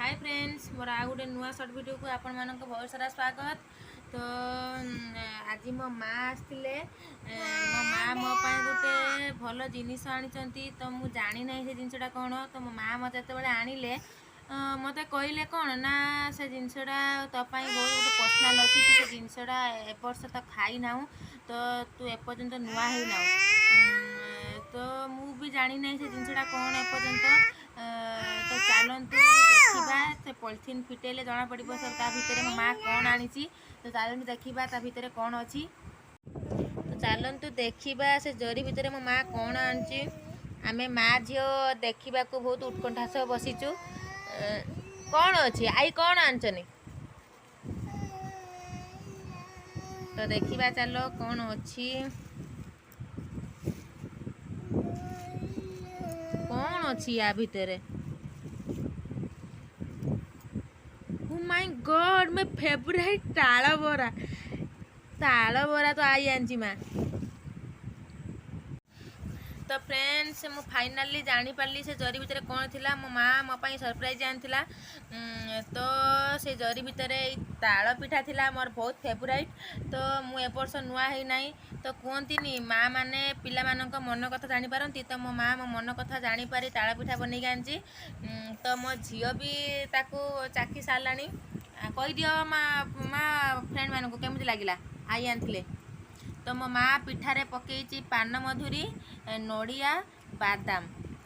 High friends, ମୋର ଆଉ ଗୋଟେ ନୂଆ ସର୍ଟ ଭିଡ଼ିଓକୁ ଆପଣମାନଙ୍କ ବହୁତ ସାରା ସ୍ୱାଗତ। ତ ଆଜି ମୋ ମା ଆସିଥିଲେ। ମୋ ମା ମୋ ପାଇଁ ଗୋଟେ ଭଲ ଜିନିଷ ଆଣିଛନ୍ତି। ତ ମୁଁ ଜାଣିନାହିଁ ସେ ଜିନିଷଟା କ'ଣ। ତ ମୋ ମା ମୋତେ ଯେତେବେଳେ ଆଣିଲେ, ମୋତେ କହିଲେ କ'ଣ ନା ସେ ଜିନିଷଟା ତୋ ପାଇଁ ବହୁତ ଗୋଟେ ପର୍ସନାଲ୍ ଅଛି। ତୁ ସେ ଜିନିଷଟା ଏ ବର୍ଷ ତ ଖାଇନାହୁଁ, ତ ତୁ ଏପର୍ଯ୍ୟନ୍ତ ନୂଆ ହେଇନାହୁଁ। ତ ମୁଁ ବି ଜାଣିନାହିଁ ସେ ଜିନିଷଟା କ'ଣ ଏପର୍ଯ୍ୟନ୍ତ। ତ ଚାଲନ୍ତୁ ଦେଖିବା, ସେ ପଲିଥିନ୍ ଫିଟେଇଲେ ଜଣାପଡ଼ିବ ସବୁ ତା ଭିତରେ ମୋ ମା କ'ଣ ଆଣିଛି। ତ ଚାଲନ୍ତୁ ଦେଖିବା ତା ଭିତରେ କ'ଣ ଅଛି। ତ ଚାଲନ୍ତୁ ଦେଖିବା ସେ ଜରି ଭିତରେ ମୋ ମା କ'ଣ ଆଣିଛି। ଆମେ ମା ଝିଅ ଦେଖିବାକୁ ବହୁତ ଉତ୍କଣ୍ଠା ସହ ବସିଛୁ। କ'ଣ ଅଛି ଆଈ, କ'ଣ ଆଣିଛନି? ତ ଦେଖିବା ଚାଲ କ'ଣ ଅଛି, କ'ଣ ଅଛି ୟା ଭିତରେ। ଓ ମାଇ ଗଡ୍, ମୋ ଫେଭରାଇଟ୍ ତାଳ ବରା! ତାଳ ବରା ତ ଆଈ ଆଣିଛି ମା। ତ ଫ୍ରେଣ୍ଡସ୍, ମୁଁ ଫାଇନାଲି ଜାଣିପାରିଲି ସେ ଜରି ଭିତରେ କ'ଣ ଥିଲା। ମୋ ମା ମୋ ପାଇଁ ସରପ୍ରାଇଜ୍ ଆଣିଥିଲା। ତ ସେ ଜରି ଭିତରେ ଏଇ ତାଳ ପିଠା ଥିଲା, ମୋର ବହୁତ ଫେଭରାଇଟ୍। ତ ମୁଁ ଏ ବର୍ଷ ନୂଆ ହେଇନାହିଁ। ତ କୁହନ୍ତିନି, ମା ମାନେ ପିଲାମାନଙ୍କ ମନ କଥା ଜାଣିପାରନ୍ତି। ତ ମୋ ମା ମୋ ମନ କଥା ଜାଣିପାରି ତାଳ ପିଠା ବନେଇକି ଆଣିଛି। ତ ମୋ ଝିଅ ବି ତାକୁ ଚାଖି ସାରିଲାଣି। କହିଦିଅ ମା, ମା ଫ୍ରେଣ୍ଡମାନଙ୍କୁ କେମିତି ଲାଗିଲା ଆଈ ଆଣିଥିଲେ। ତ ମୋ ମା ପିଠାରେ ପକେଇଛି ପାନ ମଧୁରୀ, ନଡ଼ିଆ, ବାଦାମ।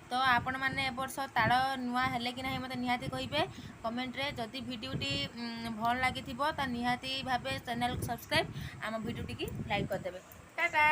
ତ ଆପଣମାନେ ଏ ବର୍ଷ ତାଳ ନୂଆ ହେଲେ କି ନାହିଁ ମୋତେ ନିହାତି କହିବେ କମେଣ୍ଟରେ। ଯଦି ଭିଡ଼ିଓଟି ଭଲ ଲାଗିଥିବ, ତ ନିହାତି ଭାବେ ଚ୍ୟାନେଲକୁ ସବସ୍କ୍ରାଇବ୍, ଆମ ଭିଡ଼ିଓଟିକି ଲାଇକ୍ କରିଦେବେ। ଟାଟା।